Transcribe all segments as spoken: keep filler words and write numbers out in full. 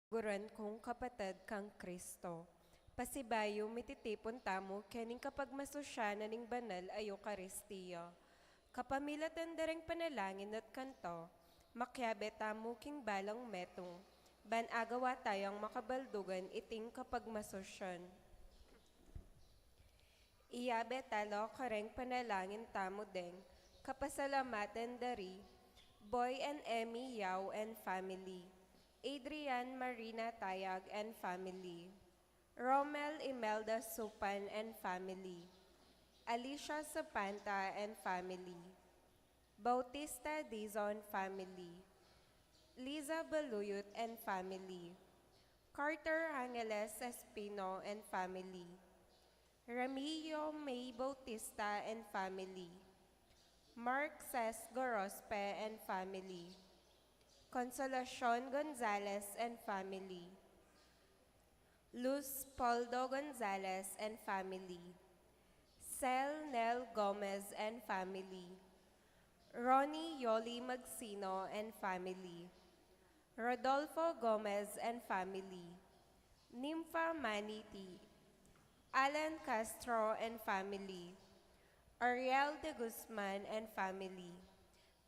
Guran kung kapatad kang Kristo. Pasibayu mititipun tamu kening kapagmasusyan na ning banal a Eukaristia. Kapamilatan da ring panalangin at kanta, makiabe tamu king balang metung, ban agawa tayang makabaldugan iting kapagmasusyan. Iyabe tala kareng panalangin tamu deng kapasalamatan da ri Boy and Emmy Yao and family, Adrian Marina Tayag and family, Romel Imelda Supan and family, Alicia Sapanta and family, Bautista Dizon family, Liza Baluyut and family, Carter Angeles Espino and family, Remigio May Bautista and family, Mark Ses Gorospe and family, Consolacion Gonzales and family, Luz Poldo Gonzales and family, Sel Nel Gomez and family, Ronnie Yoli Magsino and family, Rodolfo Gomez and family, Nympha Maniti, Alan Castro and family, Ariel de Guzman and family,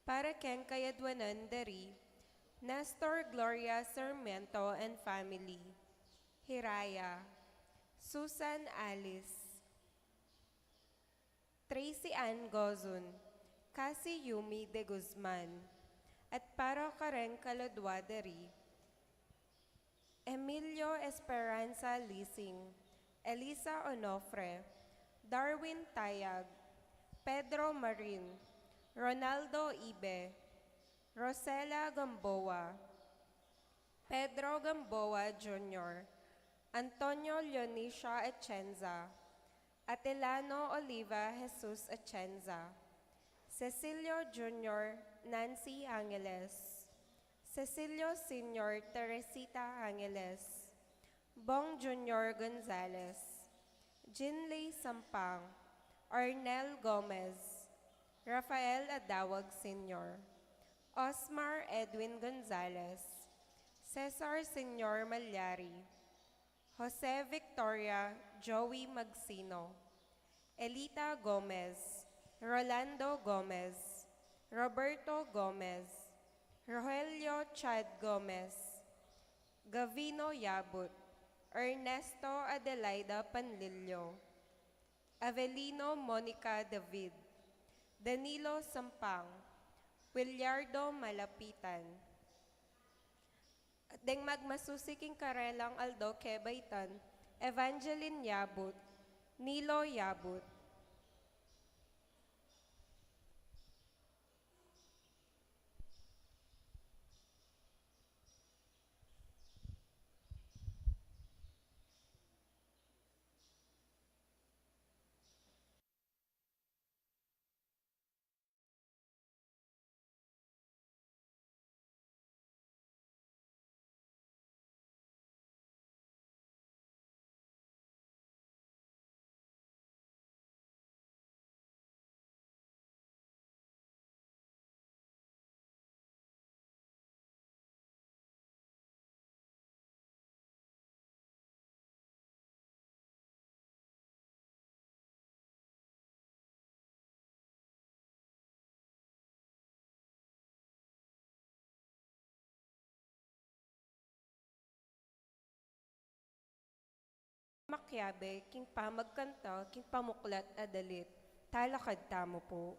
para keng kayadwanan da ri Nestor Gloria Sarmiento and family, Hiraya, Susan Alice, Tracy Ann Gozun, Cassie Yumi de Guzman, at para kareng kaladwa da ri Emilio Esperanza Lising, Elisa Onofre, Darwin Tayag, Pedro Marin, Ronaldo Ibe, Rosela Gamboa, Pedro Gamboa Junior, Antonio Leonicia Atienza, Atelano Oliva Jesus Atienza, Cecilio Junior Nancy Angeles, Cecilio Senior Teresita Angeles, Bong Junior Gonzales, Jinley Sampang, Arnel Gomez, Rafael Adawag Senior, Osmar Edwin Gonzales, Cesar Senior Malyari, Jose Victoria Joey Magsino, Elita Gomez, Rolando Gomez, Roberto Gomez, Rogelio Chad Gomez, Gavino Yabut, Ernesto Adelaida Panlilio, Avelino Monica David, Danilo Sampang, Willardo Malapitan. At deng magmasusi king karelang aldo kebaitan, Evangeline Yabut, Nilo Yabut. Makiabe king pamagkanta king pamuklat a dalit. Talakad tamu pu.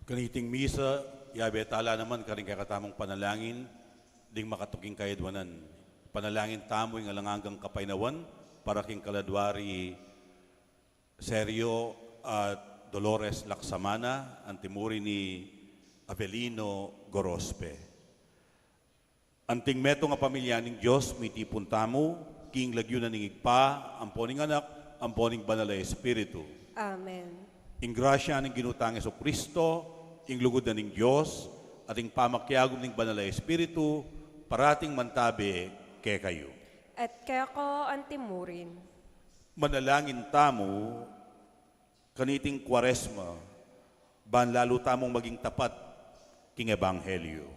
Kaniting misa, yabe tala naman karing kekatamung panalangin ding makatuking kayadwanan. Panalangin tamu ing alang anggang kapaynawan para king kaladwa ri Sergio at Dolores Laksamana, anti mu rin i Avelino Gorospe. Anting metung a pamilya ning Dios, mitipun tamu king lagyu na ning Ibpa, ampo ning Anak, ampo ning Banal a Espiritu. Amen. Ing grasya ning Ginu tang Jesucristo, ing lugud na ning Dios, at ing pamakiagum ning Banal a Espiritu, parating mantabe kekayu. At keka anti mu rin. Manalangin tamu kaniting Kuaresma, ban lalu tamung maging tapat king Ebanghelyo.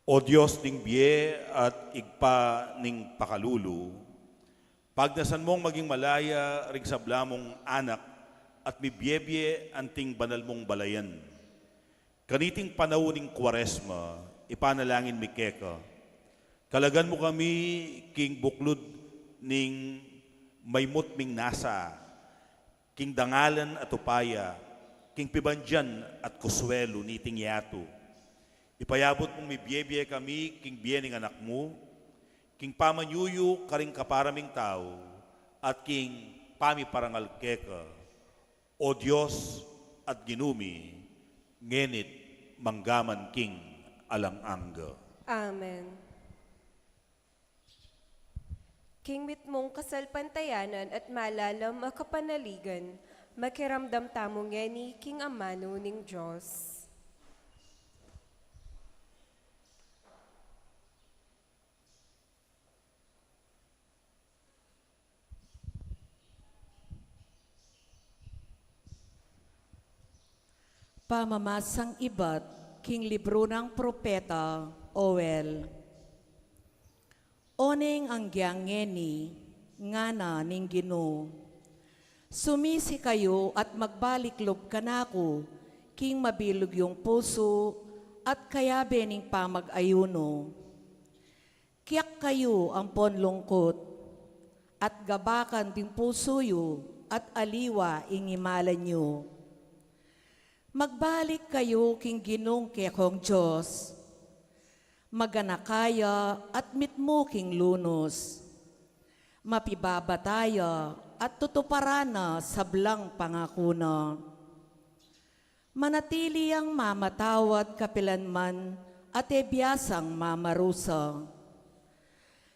O Dios ning bie at Ibpa ning pakalulu, pagnasan mung maging malaya ring sabla mung anak at mibiebie anting banal mung balayan. Kaniting panaun ning Kuaresma, ipanalangin mi keka. Kalagan mu kami king buklud ning maymut ming nasa, king dangalan at upaya, king pibandian at kusuelu niting yatu. Ipayabut mung mibiebie kami king bie ning Anak mu, king pamanyuyu karing kapara ming tau, at king pamiparangal keka. O Dios at Ginu mi, ngeni't manggaman king alang angga. Amen. King mitmung kasalpantayanan at malalam a kapanaligan, makiramdam tamu ngeni king amanu ning Dios. Pamamasang ibat king libru nang propeta Joel. Oneng anggyang ngeni, ngana ning Ginu, sumisi kayu at magbalik lub kanaku king mabilug yung pusu at kayabe ning pamag-ayunu. Kiyak kayu ampon lungkut, at gabakan ding pusu yu, at aliwa ing imalan yu. Magbalik kayu king Ginung kekong Dios. Maganaka ya at mitmu king lunus. Mapibabata ya at tutuparan na sablang pangaku na. Manatili yang mamatawad kapilanman at e biasang mamarusa.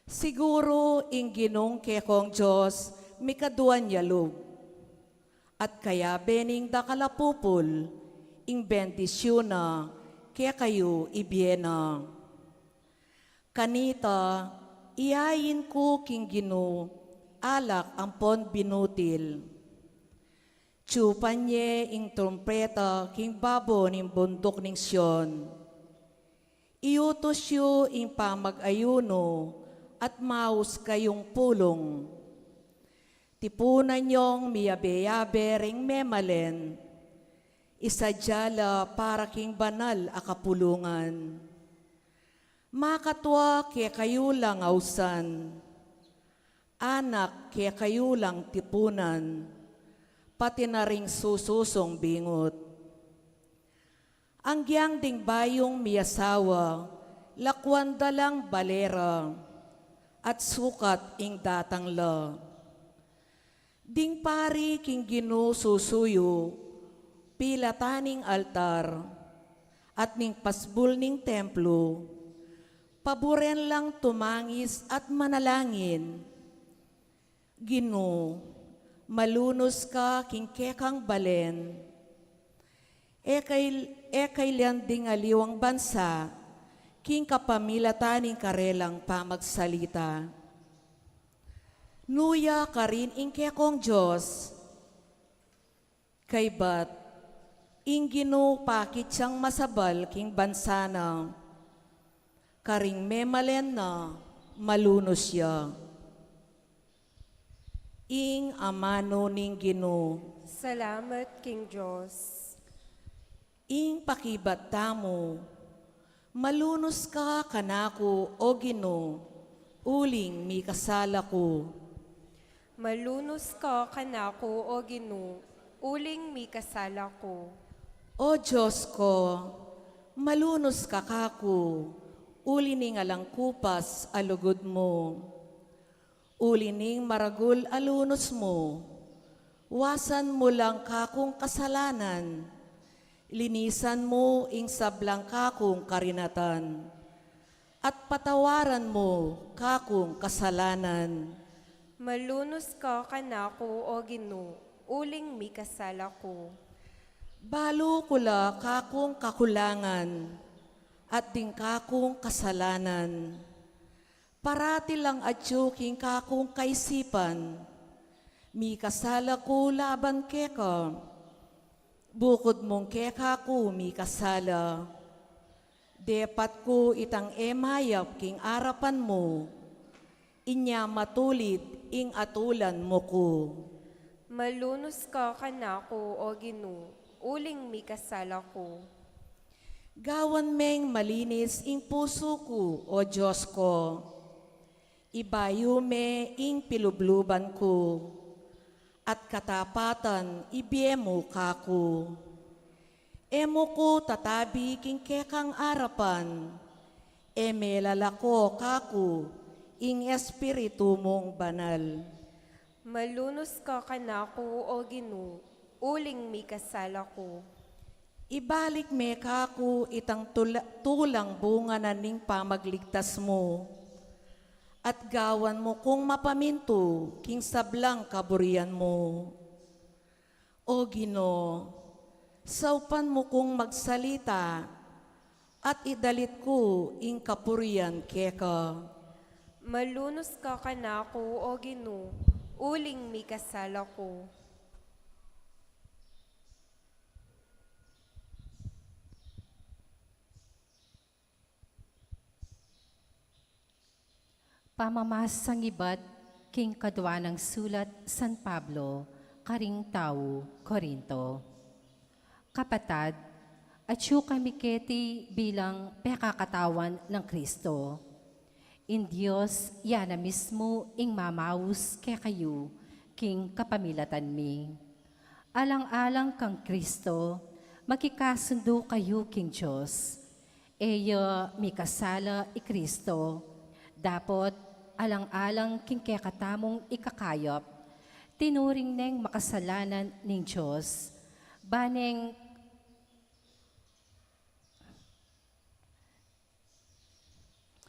Siguru ing Ginung kekong Dios mikaduan ya lub, at kayabe ning dakal a pupul ing bendisyun na kekayu ibie na. Kanita, iyain ku king Ginu alak ampon binutil. Tiyupan ye ing trumpeta king babo ning bunduk ning Sion. Iutus yu ing pamag-ayunu at maus kayung pulung. Tipunan yung miyabe-yabe ring memalen, isadya la para king banal a kapulungan. Makatua kekayu lang ausan, anak kekayu lang tipunan, pati na ring sususung bingut. Anggyang ding bayung miyasawa, lakwan da lang bale ra, at sukat ing datang la. Ding pari king Ginu susuyu, pilatan ning altar, at ning pasbul ning templu, paburen lang tumangis at manalangin, Ginu, malunus ka king kekang balen. E kay, e kailan ding aliwang bansa king kapamilatan ning karelang pamagsalita. Nuya karin ing kekong Dios. Kaybat, ing Ginu pakit yang masabal king bansa na, karing memalen na malunus ya. Ing amanu ning Ginu. Salamat king Dios. Ing pakibat tamu. Malunus ka kanaku, O Ginu, uling mikasala ku. Malunus ka kanaku, O Ginu, uling mikasala ku. O Dios ku, malunus ka kaku, uli ning alang kupas a lugud mu. Uli ning maragul a lunus mu, wasan mu lang kakung kasalanan, linisan mu ing sablang kakung karinatan, at patawaran mu kakung kasalanan. Malunus ka kanaku, O Ginu, uling mikasala ku. Balu ku la kakung kakulangan, at ding kakung kasalanan. Parati lang atyu king kakung kaisipan, mikasala ku laban keka. Bukud mung keka ku mikasala. Depat ku itang e mayap king arapan mu, inya matulid ing atulan mu ku. Malunus ka kanaku, O Ginu, uling mikasala ku. Gawan meng malinis ing pusu ku, O Dios ku. Ibayu me ing pilubluban ku, at katapatan ibie mu kaku. E mu ku tatabi king kekang arapan, e me lalako kaku ing Espiritu mung Banal. Malunus ka kanaku, O Ginu, uling mikasala ku. Ibalik me kaku itang tula-, tulang bunga na ning pamagligtas mu, at gawan mu kung mapamintu king sablang kaburian mu. O Ginu, saupan mu kung magsalita, at idalit ku ing kapurian keka. Malunus ka kanaku, O Ginu, uling mikasala ku. Pamamasang ibat king kadua nang sulat San Pablo karing tau Corinto. Kapatad, atyu kami keti bilang pekakatawan nang Kristo. Ing Dios ya na mismu ing mamaus kekayu king kapamilatan mi. Alang-alang kang Kristo, makikasundu kayu king Dios. E ya mikasala i Kristo, dapot alang-alang king kekatamung ikakayap, tinuring neng makasalanan ning Dios, ba neng,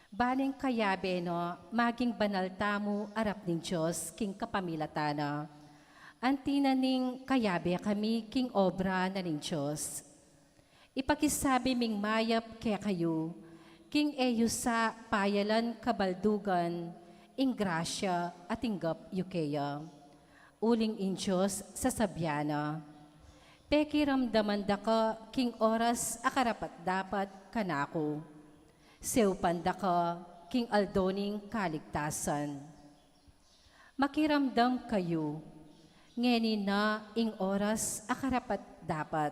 ba neng kayabe no maging banal tamu arap ning Dios king kapamilatan na. Anti na ning kayabe kami king obra na ning Dios. Ipakisabi ming mayap kekayu, king e yu sa payalan kabaldugan ing grasya a tinggap yu keya. Uling ing Dios sasabian na, pekiramdaman da ka king oras a karapat-dapat kanaku. Seupan da ka king aldo ning kaligtasan. Makiramdam kayu, ngeni na ing oras a karapat-dapat,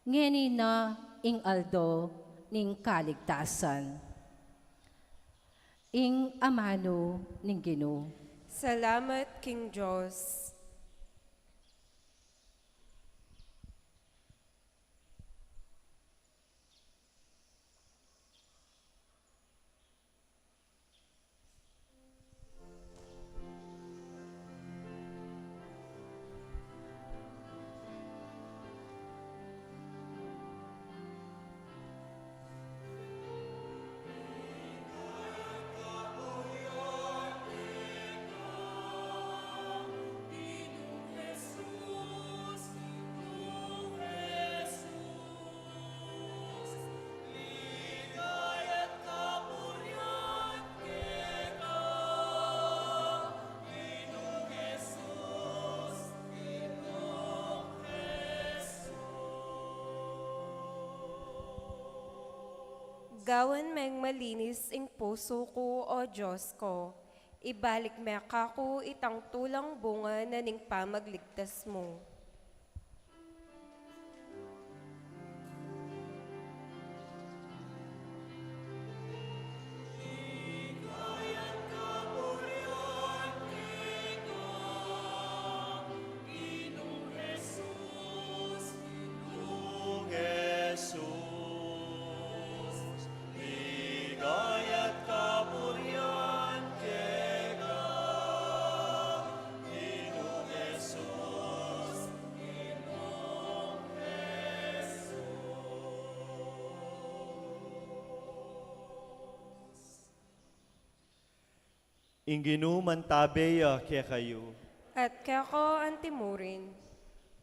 ngeni na ing aldo ning kaligtasan. Ing amanu ning Ginu. Salamat king Dios. Gawan meng malinis ing pusu ku, O Dios ku, ibalik me kaku itang tulang bunga na ning pamagligtas mu. Ing Ginu mantabe ya kekayu. At keka antimurin.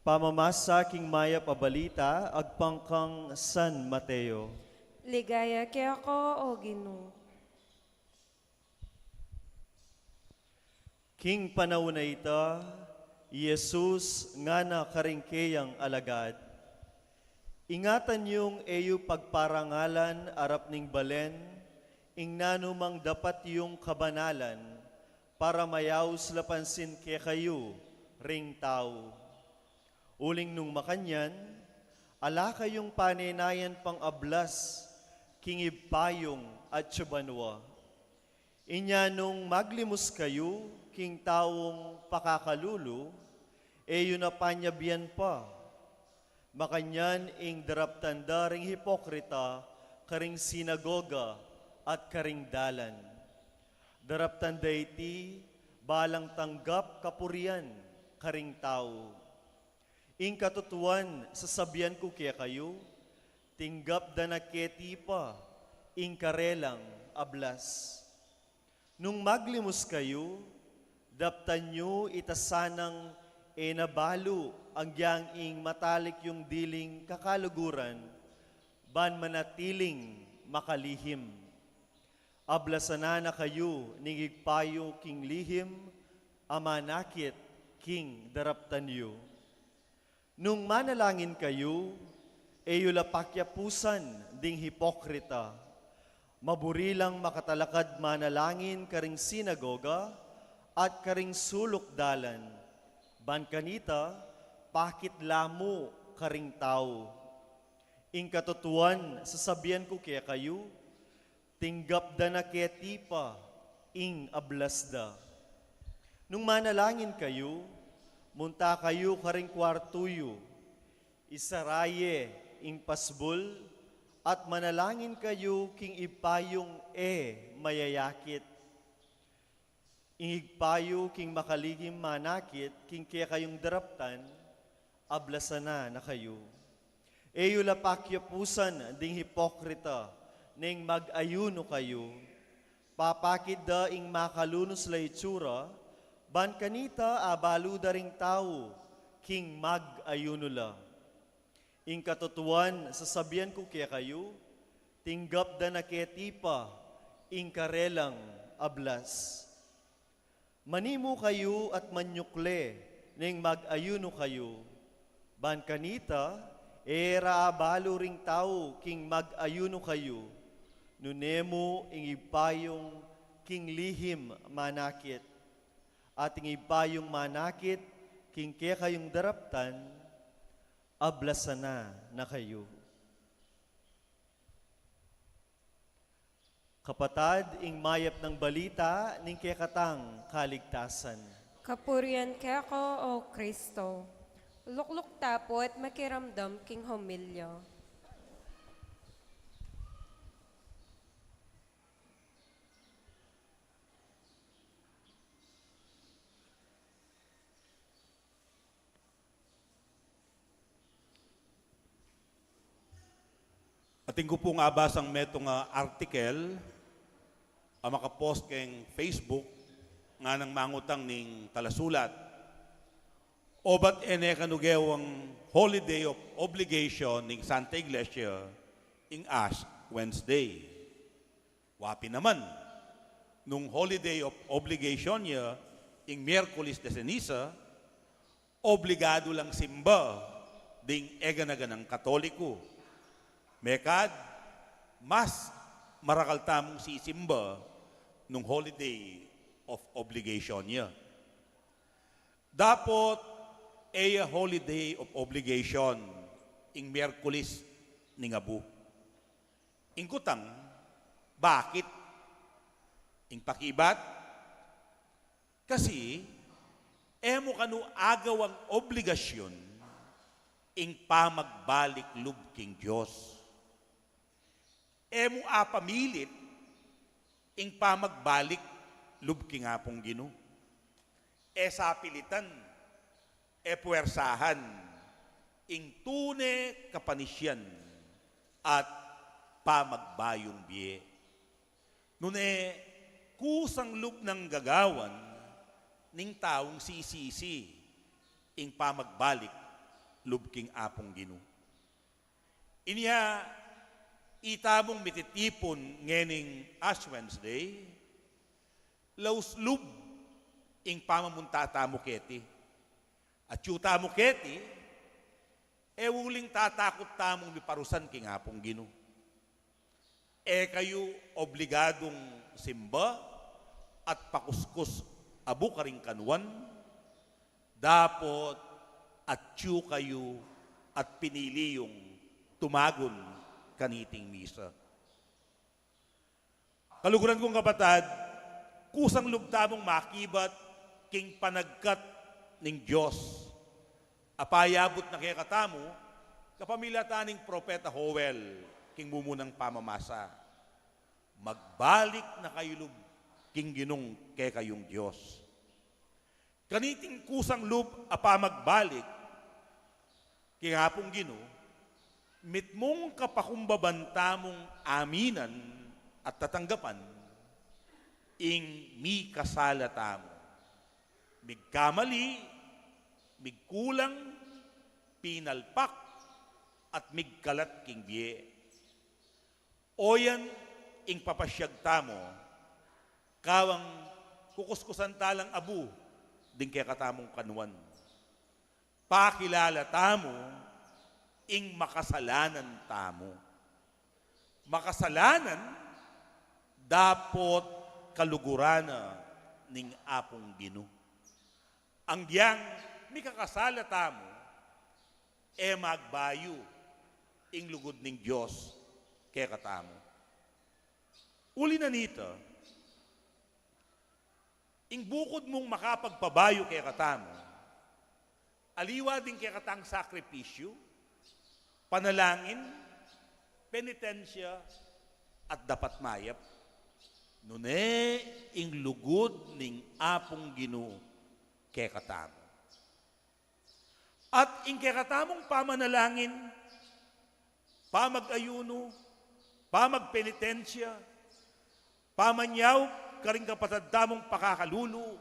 Pamamasa king mayap a balita agpang kang San Mateo. Ligaya keka, O Ginu. King panaun a ita, i Jesus ngana karing keyang alagad, "Ingatan yung e yu pagparangalan arap ning balen ing nanumang dapat yung kabanalan, para mayaus la pansin kekayu ring tau. Uling nung makanyan, ala kayung panenayan pang ablas king Ibpa yung atsu banua. Inya nung maglimus kayu king taung pakakalulu, e yu na panyabian pa. Makanyan ing daraptan da ring hipokrita karing sinagoga at karing dalan. Daraptan da iti balang tanggap kapurian karing tau. Ing katutuan, sasabian ku kekayu, tinggap da na keti pa ing karelang ablas. Nung maglimus kayu, daptan yu ita sanang e na balu agyang ing matalik yung diling kakaluguran, ban manatiling makalihim. Ablasan na kayu ning Ibpa yu king lihim a manakit king daraptan yu. Nung manalangin kayu, e yu la pakiapusan ding hipokrita. Maburi lang makatalakad manalangin karing sinagoga at karing suluk dalan. Ban kanita, pakit la mu karing tau. Ing katutuan, sasabian ku kekayu, tinggap da na keti pa ing ablas da. Nung manalangin kayu, munta kayu karing kuartu yu, isara ye ing pasbul, at manalangin kayu king Ibpa yung e mayayakit. Ing Ibpa yu king makalihim manakit king kekayung daraptan, ablasan na na kayu. E yu la pakiapusan ding hipokrita neng mag-ayunu kayu. Papakit da ing makalunus la itsura, ban kanita abalu da ring tau king mag-ayunu la. Ing katutuan, sasabian ku kekayu, tinggap da na keti pa ing karelang ablas. Manimu kayu at manyukle neng mag-ayunu kayu. Ban kanita, e ra abalu ring tau king mag-ayunu kayu, nune mu ing Ibpa yung king lihim manakit. At ing Ibpa yung manakit king kekayung daraptan, ablasan na na kayu. Kapatad, ing mayap nang balita ning kekatang kaligtasan. Kapurian keka, O Kristo. Lukluk ta pu at makiramdam king homilya. Atin ku pung abasang metung a article a makapost keng Facebook, nganang mangutang ning talasulat, "Obat e ne kanu gewang holiday of obligation ning Santa Iglesia ing Ash Wednesday?" Wa pin naman, nung holiday of obligation ya ing Miyerkules de Ceniza, obligadu lang simba ding eganaganang Katoliku. Mekad, mas marakal tamung sisimba nung holiday of obligation ya. Dapot e ya holiday of obligation ing Miyerkules ning abu. Ing kutang, bakit? Ing pakibat, kasi e mu kanu agawang obligasyun ing pamagbalik lub king Dios. E mu apamilit ing pamagbalik lub king Apung Ginu. E sapilitan, e puwersahan ing tune kapanisyan at pamagbayung bie. Nune, Kusang lub nang gagawan ning taung sisisi ing pamagbalik lub king Apung Ginu. Inya, itamung mititipun ngening Ash Wednesday, laus lub ing pamamunta tamu keti. Atyu tamu keti, e uling tatakut tamung miparusan king Apung Ginu. E kayu obligadung simba at pakuskus abu karing kanuan, dapot atyu kayu at pinili yung tumagun kaniting misa. Kaluguran kung kapatad, kusang lub tamung makibat king panagkat ning Dios a payabut na kekatamu kapamilatan ning Propeta Joel king mumunang pamamasa. Magbalik na kayu lub king Ginung kekayung Dios. Kaniting kusang lub a pamagbalik king Apung Ginu, mitmung kapakumbaban tamung aminan at tatanggapan ing mikasala tamu. Migkamali, migkulang, pinalpak, at migkalat king bie. Oyan ing papasyag tamu, kawang kukuskusan ta lang abu ding kekatamung kanuan. Pakilala tamu ing makasalanan tamu. Makasalanan dapot kaluguran na ning Apung Ginu. Anggiyang mikakasala tamu, e magbayu ing lugud ning Dios kekatamu. Uli na nita, ing bukud mung makapagpabayu kekatamu, aliwa ding kekatang sakripisyu, panalangin, penitensya, at dapat mayap, nune ing lugud ning Apung Ginu kekatamu. At ing kekatamung pamanalangin, pamag-ayunu, pamagpenitensya, pamanyaup karing kapatad tamung pakakalulu,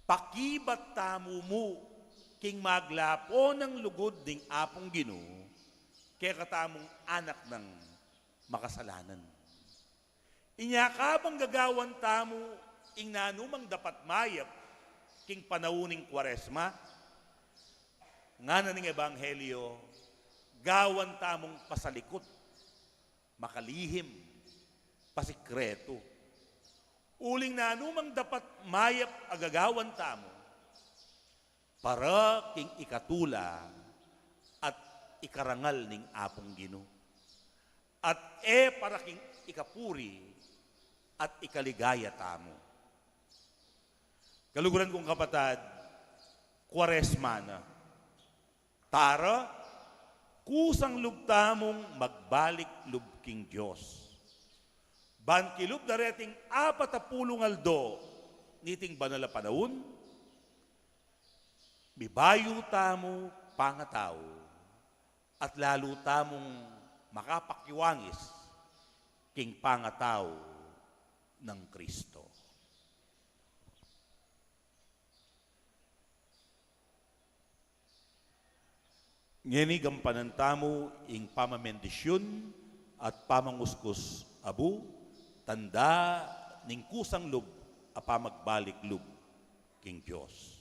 pakibat tamu mu king maglapo nang lugud ning Apung Ginu kekatamung anak nang makasalanan. Inya kabang gagawan tamu ing nanumang dapat mayap king panaun ning Kuaresma, ngana ning Ebanghelyo, gawan tamung pasalikut, makalihim, pasikretu. Uling nanumang dapat mayap a gagawan tamu, para king ikatula at ikarangal ning Apung Ginu, at e para king ikapuri at ikaligaya tamu. Kaluguran kung kapatad, Kuaresma na. Tara, kusang lub tamung magbalik lub king Dios. Ban kilub da reting apat a pulung aldo niting banal a panaun, mibayu tamu pangatau, at lalu tamung makapakiwangis king pangatau nang Kristo. Ngeni gampanan tamu ing pamamendisyun at pamanguskus abu, tanda ning kusang lub a pamagbalik lub king Dios.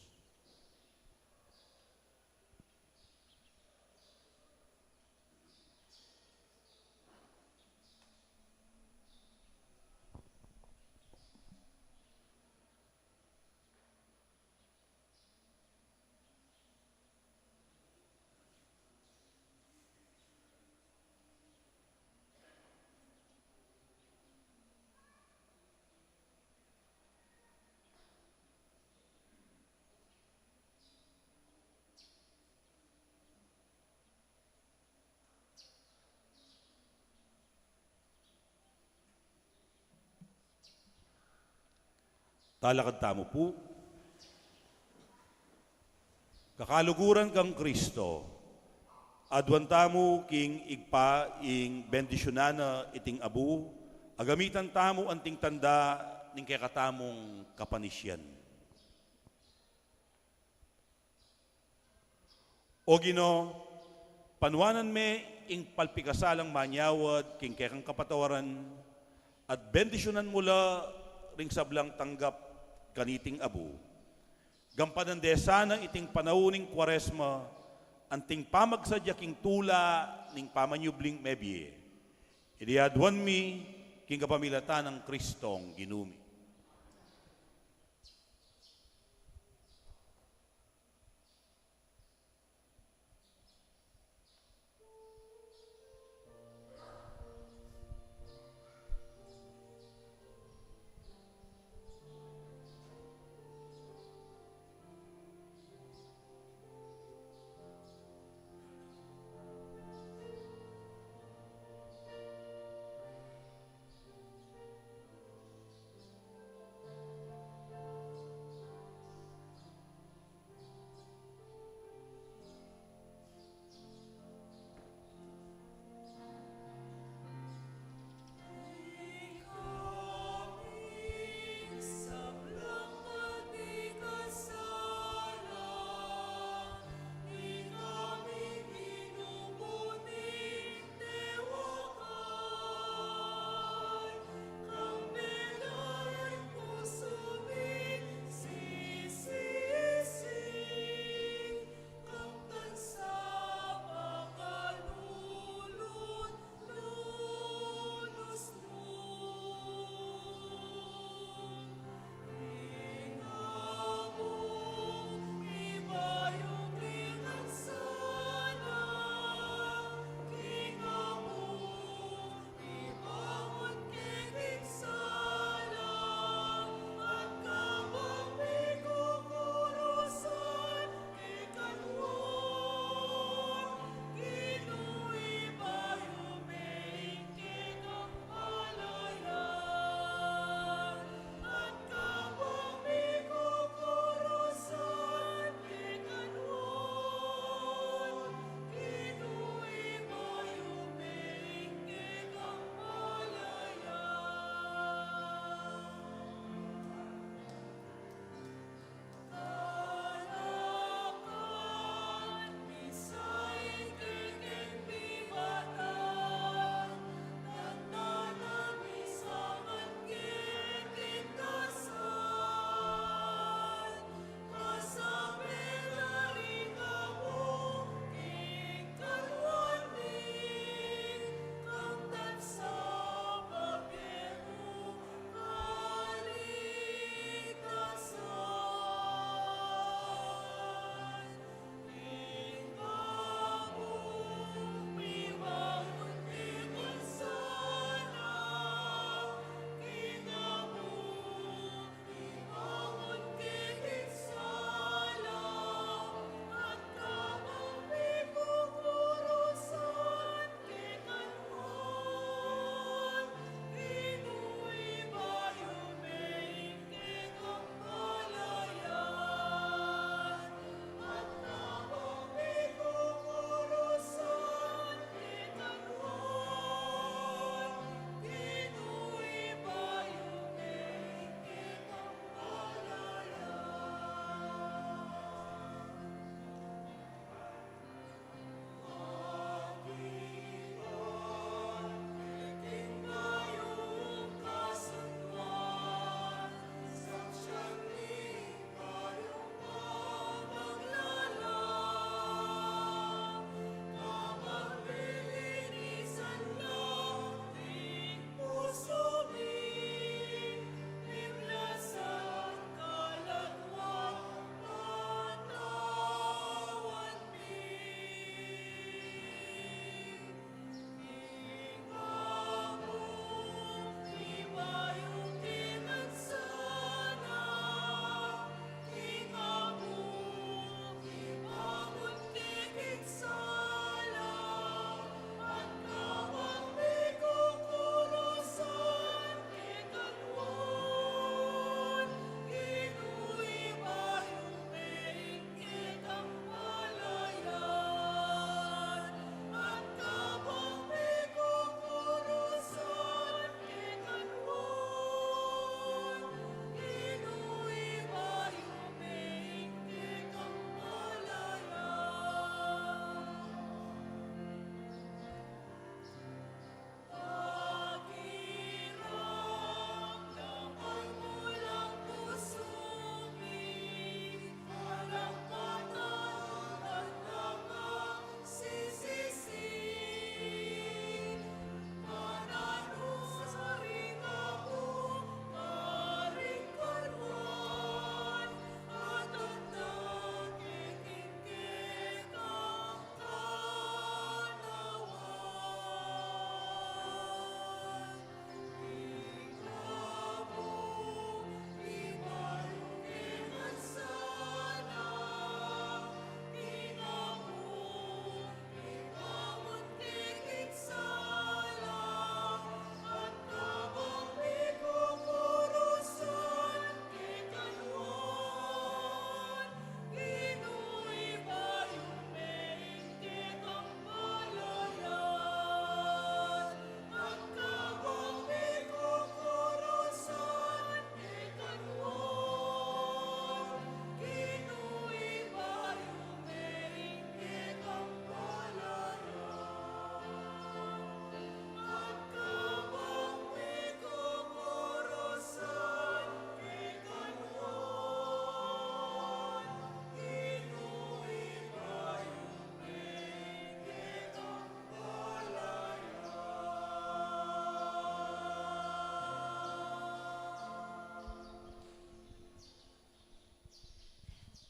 Talakad tamu pu. Kakaluguran kang Kristo, aduan tamu king Ibpa ing bendisyunan na iting abu, a gamitan tamu anting tanda ning kekatamung kapanisian. O Ginu, panuanan me ing palpikasalang manyawad king kekang kapatawaran, at bendisyunan mu la ring sablang tanggap kaniting abu. Gampanan de sana iting panaun ning Kuaresma, anting pamagsadya king tula ning pamanyubling mebie. Iti aduan mi king kapamilatan nang Kristong Ginu mi.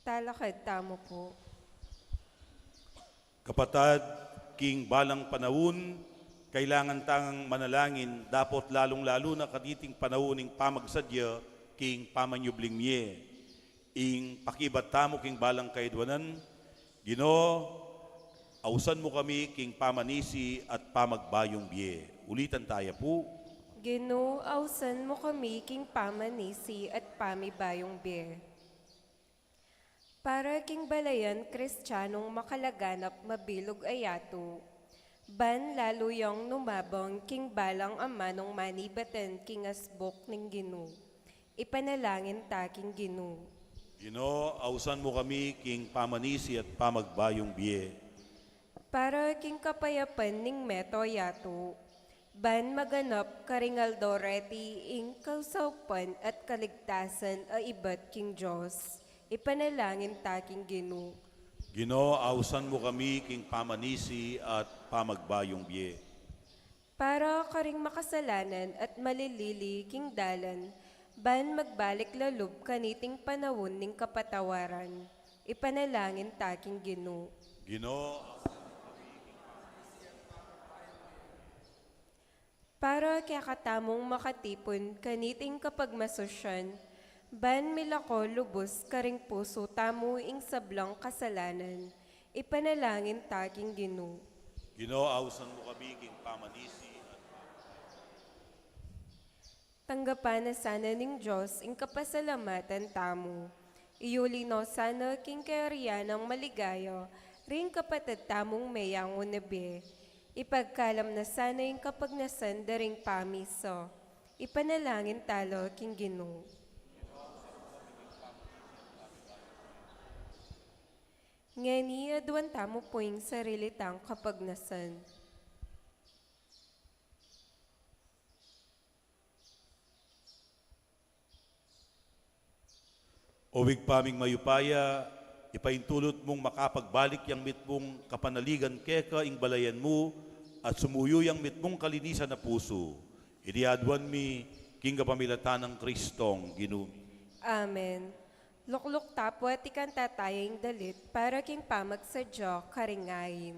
Talakad tamu pu. Kapatad, king balang panaun, kailangan tang manalangin, dapot lalung-lalu na kaniting panaun ning pamagsadya king pamanyubling mie. Ing pakibat tamu king balang kaidwanan, Ginu, ausan mu kami king pamanisi at pamagbayung bie. Ulitan taya pu. Ginu, ausan mu kami king pamanisi at pamibayung bie. Para king balayan Kristianong makalaganap mabilug a yatu, ban lalu yang numabang king balang amanung manibatan king asbuk ning Ginu. Ipanalangin ta king Ginu. Ginu, ausan mu kami king pamanisi at pamagbayung bie. Para king kapayapan ning meto yatu, ban maganap karing aldo reti ing kausaupan at kaligtasan a ibat king Dios, ipanalangin ta king Ginu. Ginu, ausan mu kami king pamanisi at pamagbayung bie. Para karing makasalanan at malilili king dalan, ban magbalik lalub kaniting panaun ning kapatawaran, ipanalangin ta king Ginu. Ginu, para kekatamung makatipun kaniting kapagmasusyan, ban milako lubus karing pusu tamu ing sablang kasalanan, ipanalangin ta king Ginu. Ginu, ausan mu kami king pamanisi at Tanggapan na sana ning Dios ing kapasalamatan tamu. Iyuli no sana king kayarian nang maligaya ring kapatad tamung meyangu na bie. Ipagkalam na sana ing kapagnasan da ring pamisa. Ipanalangin tala king Ginu. Ngeni aduan tamu pu ing sarili tang kapagnasan. O Ibpa ming mayupaya, ipaintulut mung makapagbalik yang mitmung kapanaligan keka ing balayan mu, at sumuyu yang mitmung kalinisan a pusu. Iti aduan mi king kapamilatan nang Kristong Ginu mi. Amen. Lukluk ta pu at ikanta taya ing dalit para king pamagsadya karing ain.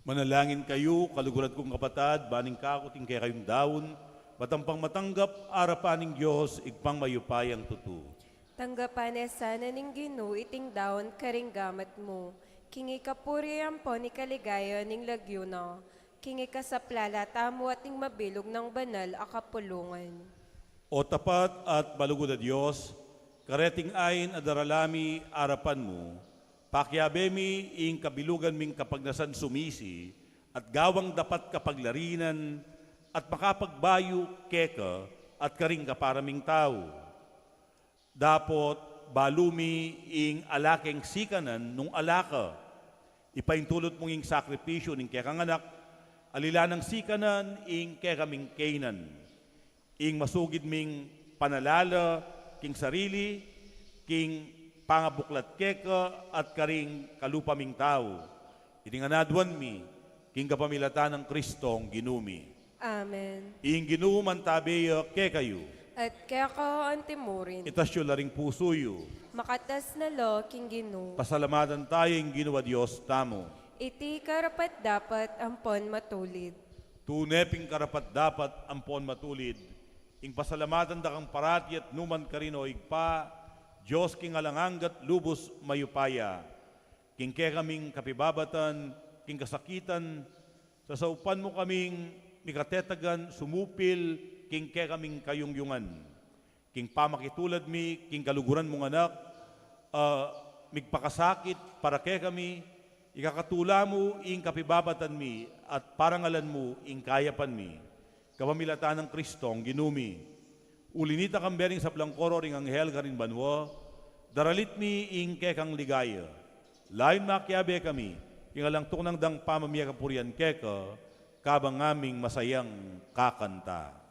Manalangin kayu, kaluguran kung kapatad, ban ing kaku at ing kekayung daun, matampang matanggap arapan ning Dios, Ibpang mayupayang tutu. Tanggapan ne sana ning Ginu iting daun karing gamat mu, king ikapuri ampon ikaligaya ning lagyu na, king ikasaplala tamu at ning mabilug nang banal a kapulungan. O tapat at malugud a Dios, kareting ain a darala mi arapan mu, pakiabe mi ing kabilugan ming kapagnasan sumisi, at gawang dapat kapaglarinan, at makapagbayu keka at karing kapara ming tau. Dapot balu mi ing ala keng sikanan nung ala ka. Ipaintulut mung ing sakripisyu ning kekang Anak, alila nang sikanan ing kekaming kainan. Ing masugid ming panalala king sarili, king pangabuklat keka at karing kalupa ming tau. Iti ngan aduan mi, king kapamilatan nang Kristong Ginu mi. Amen. Ing Ginu mantabe ya kekayu. At keka antimurin. Itas yu la ring pusu yu. Makatas na la king Ginu. Pasalamatan taya ing Ginu a Dios tamu. Iti karapat-dapat ampon matulid. Tune pin karapat-dapat ampon matulid, ing pasalamatan da kang parati at numan karin, o Ibpa, Dios king alang angga at lubus mayupaya. King kekaming kapibabatan king kasakitan, sasaupan mu kaming mikatetagan sumupil king kekaming kayungyungan. King pamakitulad mi king kaluguran mung Anak, a migpakasakit para kekami, ikakatula mu ing kapibabatan mi at parangalan mu ing kayapan mi. Kapamilatan nang Kristong Ginu mi. Uli nita, kambe ring sablang koro ring anghel karin banua, daralit mi ing kekang ligaya. Layun makiabe kami king alang tuknang dang pamamie kapurian keka, kabang ngaming masayang kakanta.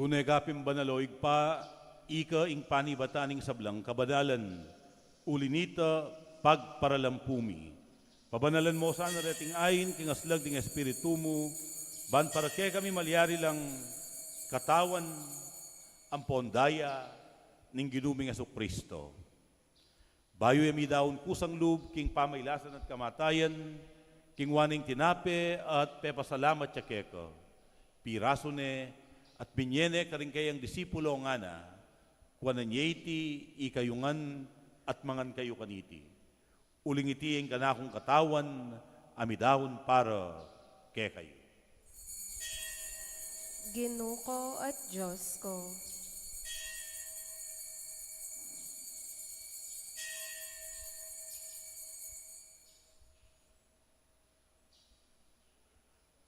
Tune ka pin banal, o Ibpa, ika ing panibatan ning sablang kabanalan, uli nita pagparalampu mi. Pabanalan mo sana reting ain king aslag ning Espiritu mu, ban para kekami malyari lang katawan ampon daya ning Ginu ming Jesucristo. Bayu ya midaun kusang lub king pamailasan at kamatayan, kinua ne ing tinape at pepasalamat ya keka. Pirasu ne at binye ne karing kayang disipulo, ngana: Kuanan ye iti ikayu ngan at mangan kayu kaniti. Uling iti ing kanakung katawan a midaun para kekayu. Ginu ku at Dios ku.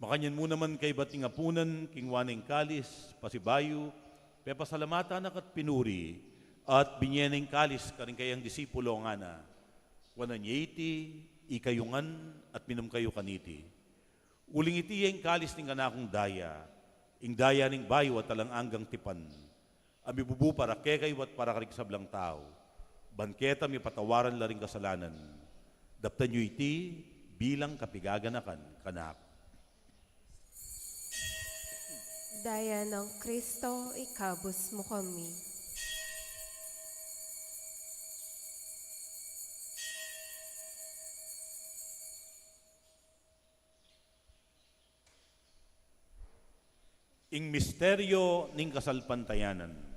Makanyan mu naman kaybat ning apunan, kinua ne ing kalis, pasibayu, pepasalamatan na ka at pinuri, at binye ne ing kalis karing kayang disipulo, ngana: Kuanan ye iti, ikayu ngan, at minum kayu kaniti. Uling iti ya ing kalis ning kanakung daya, ing daya ning bayu at alang anggang tipan, a mibubu para kekayu at para karing sablang tau, ban keta mipatawaran la ring kasalanan. Daptan yu iti bilang kapigaganakan kanaku. Daya nang Kristo, ikabus mu kami. Ing misteryo ning kasalpantayanan.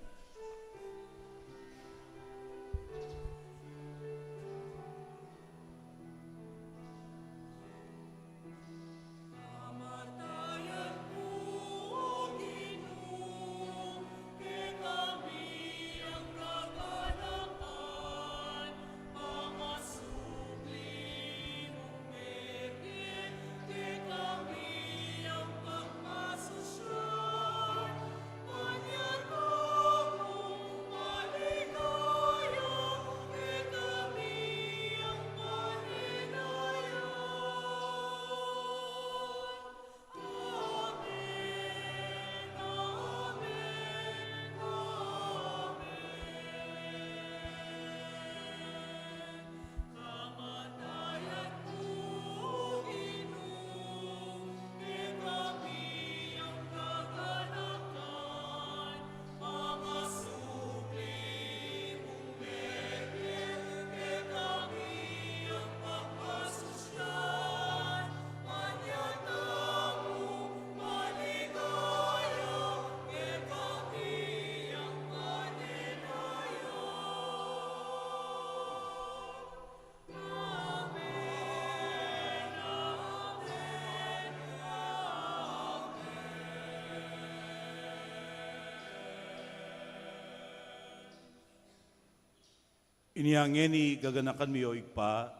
Inya ngeni gaganakan mi, o Ibpa,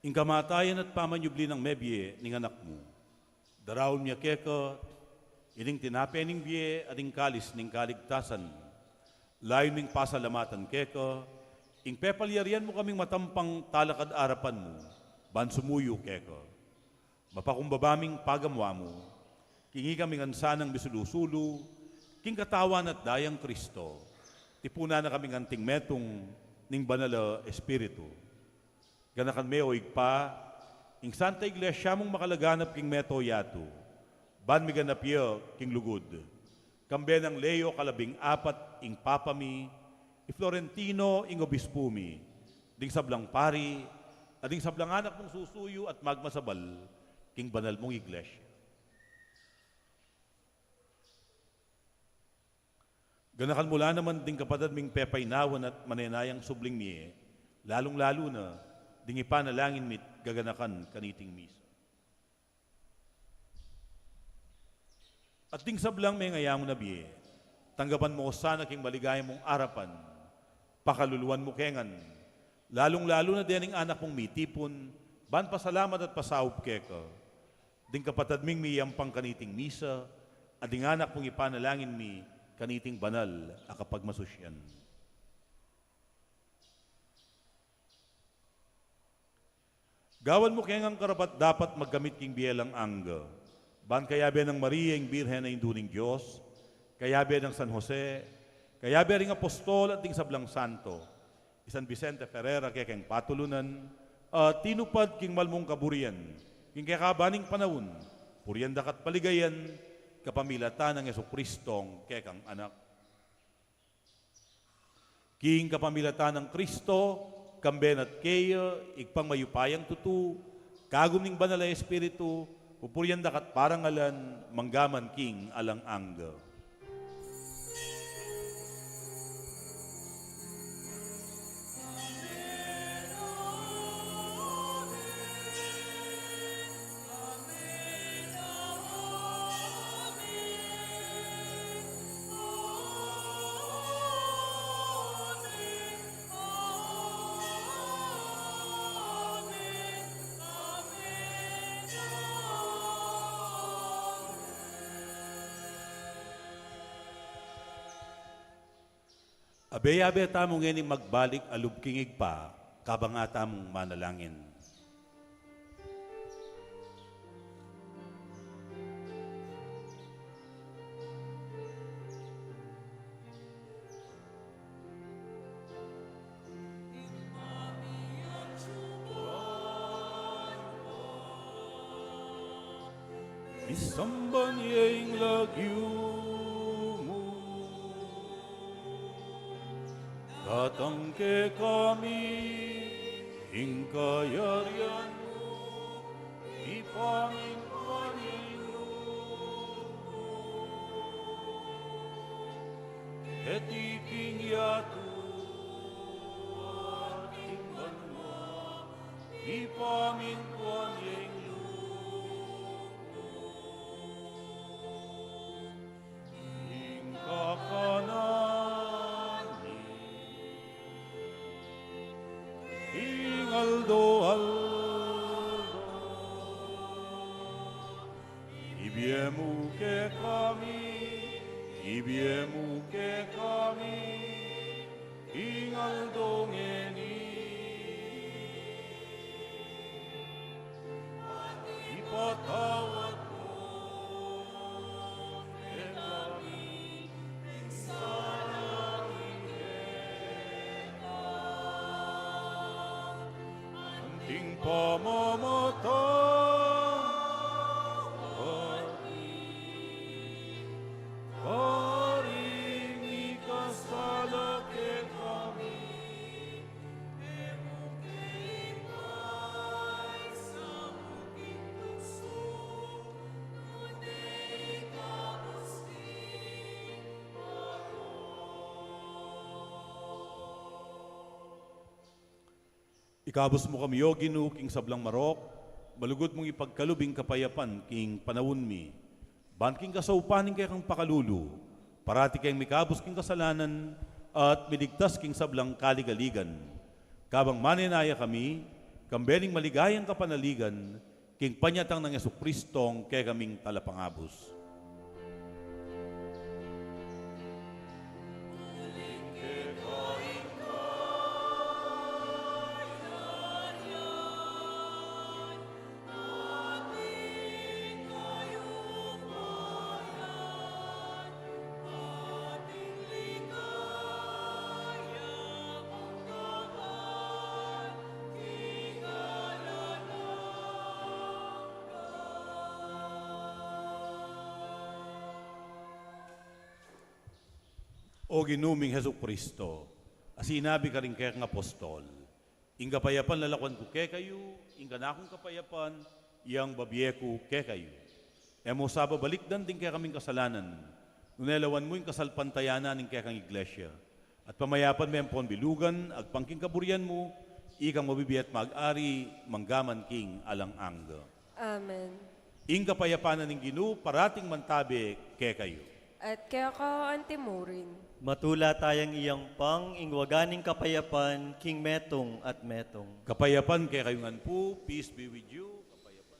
ing kamatayan at pamanyubli nang mebie ning Anak mu. Daraun mi keka ining tinape ning bie at ing kalis ning kaligtasan. Layun ming pasalamatan keka ing pepalyarian mu kaming matampang talakad arapan mu ban sumuyu keka. Mapakumbaba ming pagamu-amu, king ikami ngan sanang misulu-sulu king katawan at daya nang Kristo, tipunan na kaming anting metung ning Banal a Espiritu. Ganakan me, o Ibpa, ing Santa Iglesia mung makalaganap king mabilug a yatu, ban miganap ya king lugud. Kambe nang Leo kalabing apat ing Papa mi, i Florentino ing Obispu mi, ding sablang pari, at ding sablang anak mung susuyu at magmasabal king banal mung Iglesia. Ganakan mu la naman ding kapatad ming pepainawan at manenayang subling mie, lalung-lalu na ding ipanalangin mi't gaganakan kaniting misa. At ding sablang mengayangu na bie, tanggapan mu sana king maligaya mung arapan, pakaluluan mu ke ngan, lalung-lalu na dening anak mung mitipun ban pasalamat at pasaup keka, ding kapatad ming miyampang kaniting misa, at ding anak mung ipanalangin mi kaniting banal a kapagmasusyan. Gawan mu ke ngang karapat-dapat magkamit king bie alang angga, ban kayabe nang Maria ing Birhen a Indu ning Dios, kayabe nang San Jose, kayabe ring apostol at ding sablang santo, i San Vicente Ferrer a kekeng patulunan, a tinupad king mal mung kaburian king kekaban ning panaun, purian da ka't paligayan kapamilatan nang Jesucristong kekang Anak. King kapamilatan nang Kristo, kambe na't keya, Ibpang mayupayang tutu, kagum ning Banal a Espiritu, pupurian da ka't parangalan, mangga man king alang angga. Abe-abe tamu ngeni magbalik a lub king Ibpa, kabang atamung manalangin. Isamban ye ing lagyu mu. Datang kekami ing kayarian mu, mipamintuan ing lub mu. Keti king yatu at king banua, mipamintuan ye ing lub mu. Ing kakanan mi king aldo-aldo, ibie mu kekami, ibie mu kekami king aldo ngeni. At ipatawad mu kekami ing sala mi keka, anting pamamatawad mi karing mikasala kekami. E mu ke ipaisaul king tuksu, nune ikabus king marok. Ikabus mu kami, O Ginu, king sablang marok, malugud mung ipagkalub ing kapayapan king panaun mi. Ban king kasaupan ning kekang pakalulu, parati keng mikabus king kasalanan at miligtas king sablang kaligaligan. Kabang manenaya kami, kambe ning maligayang kapanaligan, king panyatang nang Jesucristong kekaming Talapangabus. O Ginu ming Jesucristo, a sinabi karing kekang apostol, ing kapayapan lalakuan ku kekayu, ing kanakung kapayapan yang babie ku kekayu. E mu sa babalikdan ding kekaming kasalanan, nune lawan mu ing kasalpantayanan ning kekang Iglesia. At pamayapan me ampon bilugan, agpang king kaburian mu, ikang mabibie at mag-ari, manggaman king alang angga. Amen. Ing kapayapan na ning Ginu, parating mantabe kekayu. At keka antimurin. Matula tayang iyang pang ing waga ning kapayapan, king metung at metung. Kapayapan kekayu ngan pu, peace be with you. Kapayapan.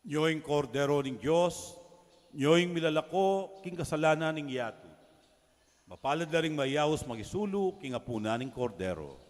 Nyo ing Kordero ning Dios, nyo ing milalako king kasalanan ning yatu. Mapalad la ring mayaus makisulu king apunan ning Kordero.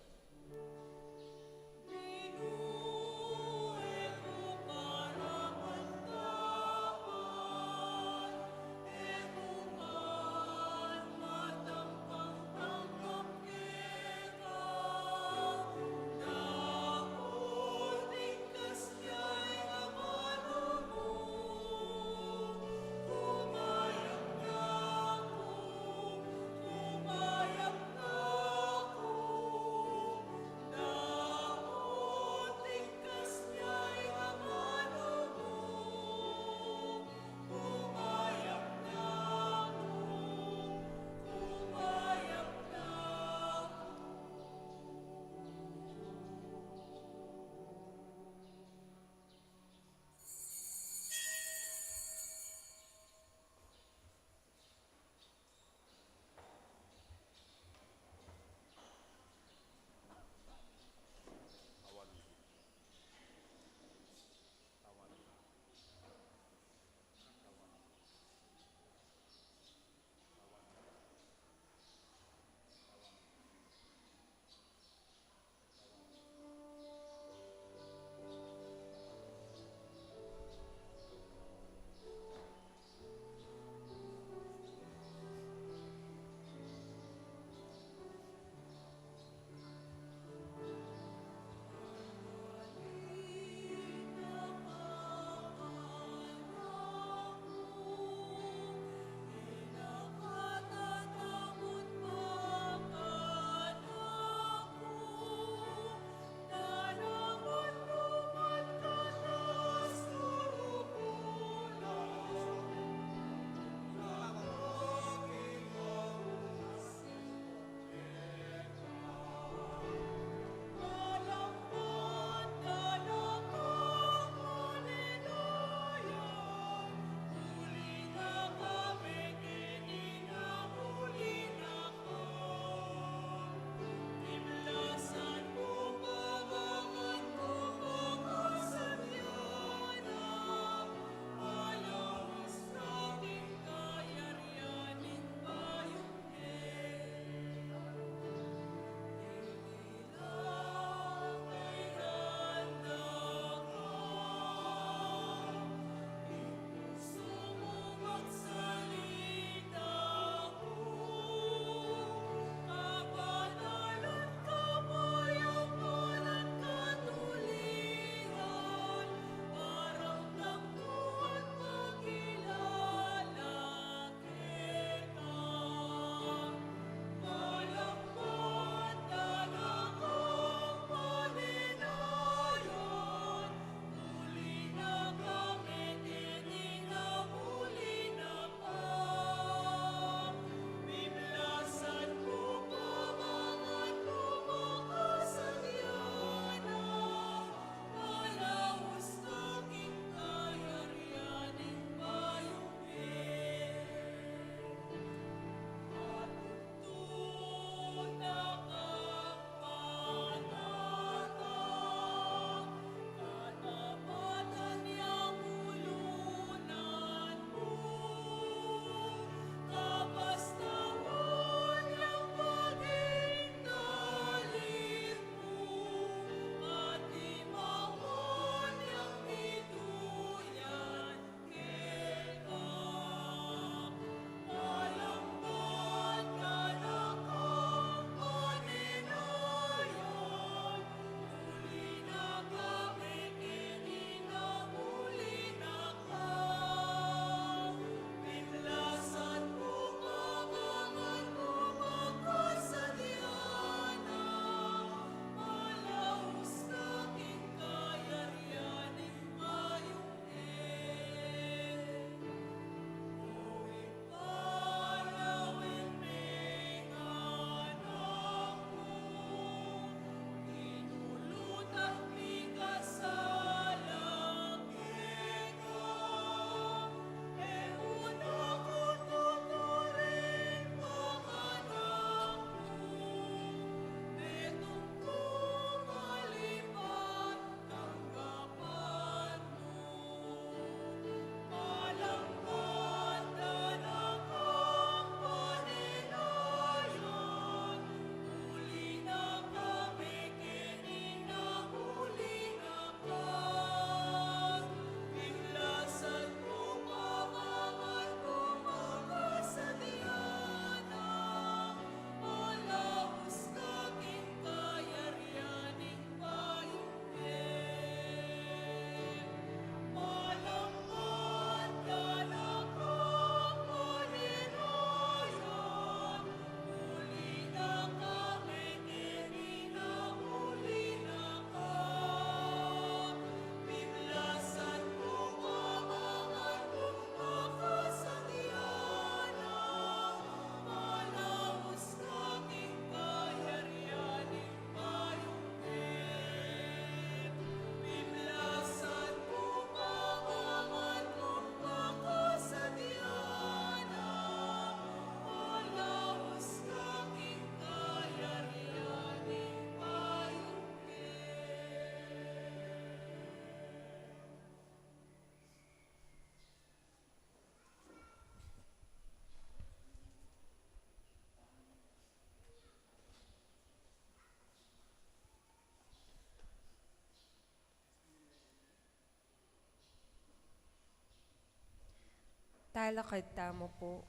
Lalakad tamu pu.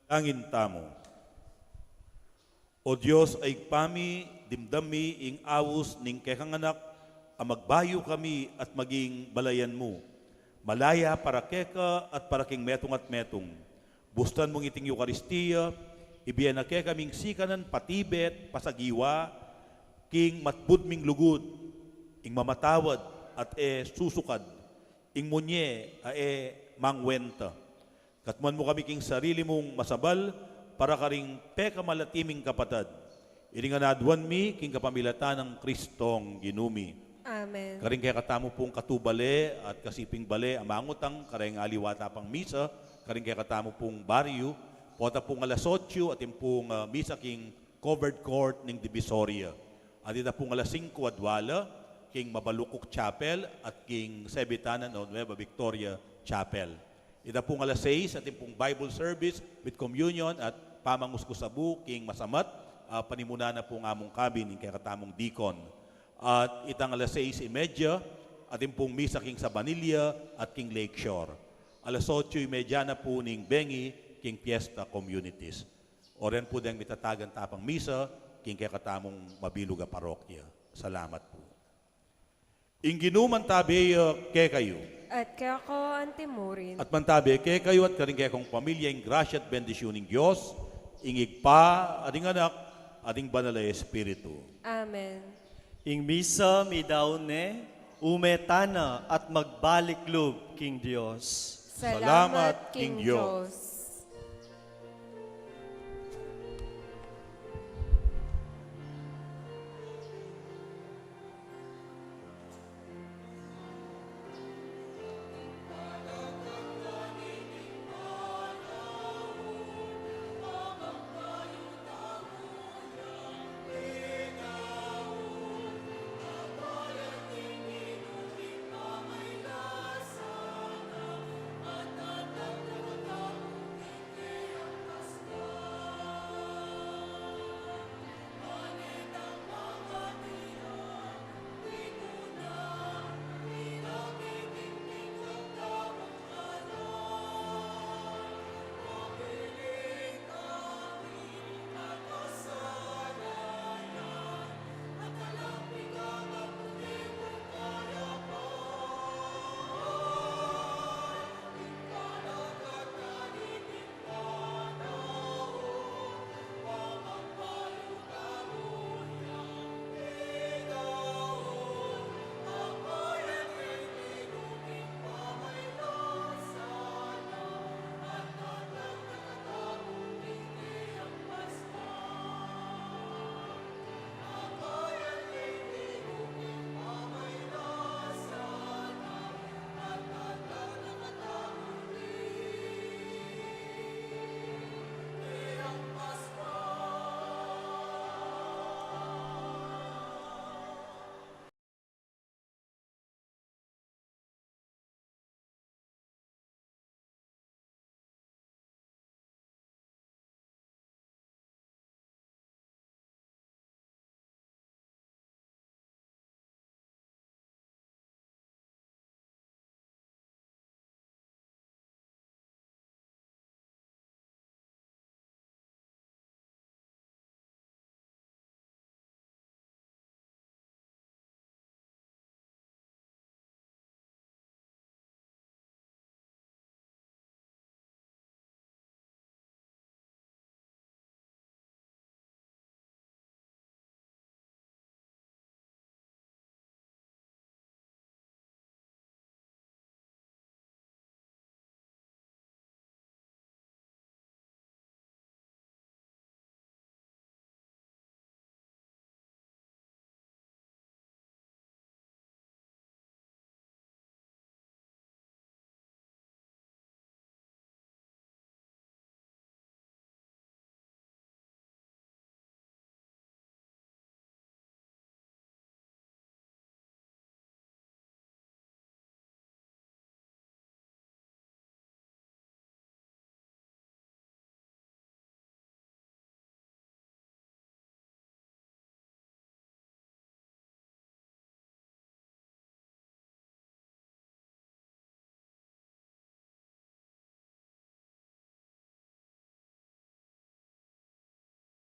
Langin tamu. O Dios a Ibpa mi, dimdam mi ing aus ning kekang Anak, a magbayu kami at maging balayan mu. Malaya para keka at para king metung at metung. Bustan mung iting Eukaristia, ibie na kekaming sikanan patibe at pasagiwa, king matbud ming lugud, ing mamatawad at e susukad, ing munye a e mangwenta. Katmuan mu kami king sarili mung masabal, para karing pekamalati ming kapatad. Iti ngan aduan mi, king kapamilatan nang Kristong Ginu mi. Amen. Karing kekatamu pung katubale at kasiping bale, a mangutang kareng aliwa ta pang misa, karing kekatamu pung baryu, pota pung alas otso, atin pung, ah, misa king covered court ning Divisoria. At ita pung alas singko adwala, king Mabalukuk Chapel at king Sebitana o Nueva Victoria Chapel. Ita pung alas sais, atin pung Bible service with communion at pamanguskus abu king masamat, ah, panimunan na pung among kabin, ing kekatamung deacon. At itang alas sais y media, atin pung misa king Sabanilla at king Lakeshore. Alas otso y media na pu ning bengi king Fiesta Communities. Oren pu deng mitatagan ta pang misa, king kekatamung mabilug a parokya. Salamat pu. Ing Ginu mantabe ya kekayu. At keka antimurin. At mantabe kekayu at karing kekong pamilya ing grasya at bendisyun ning Dios, ing Ibpa, at ing Anak, at ing Banal a Espiritu. Amen. Ing misa midaun ne, ume tana at magbalik lub king Dios. Salamat king Dios.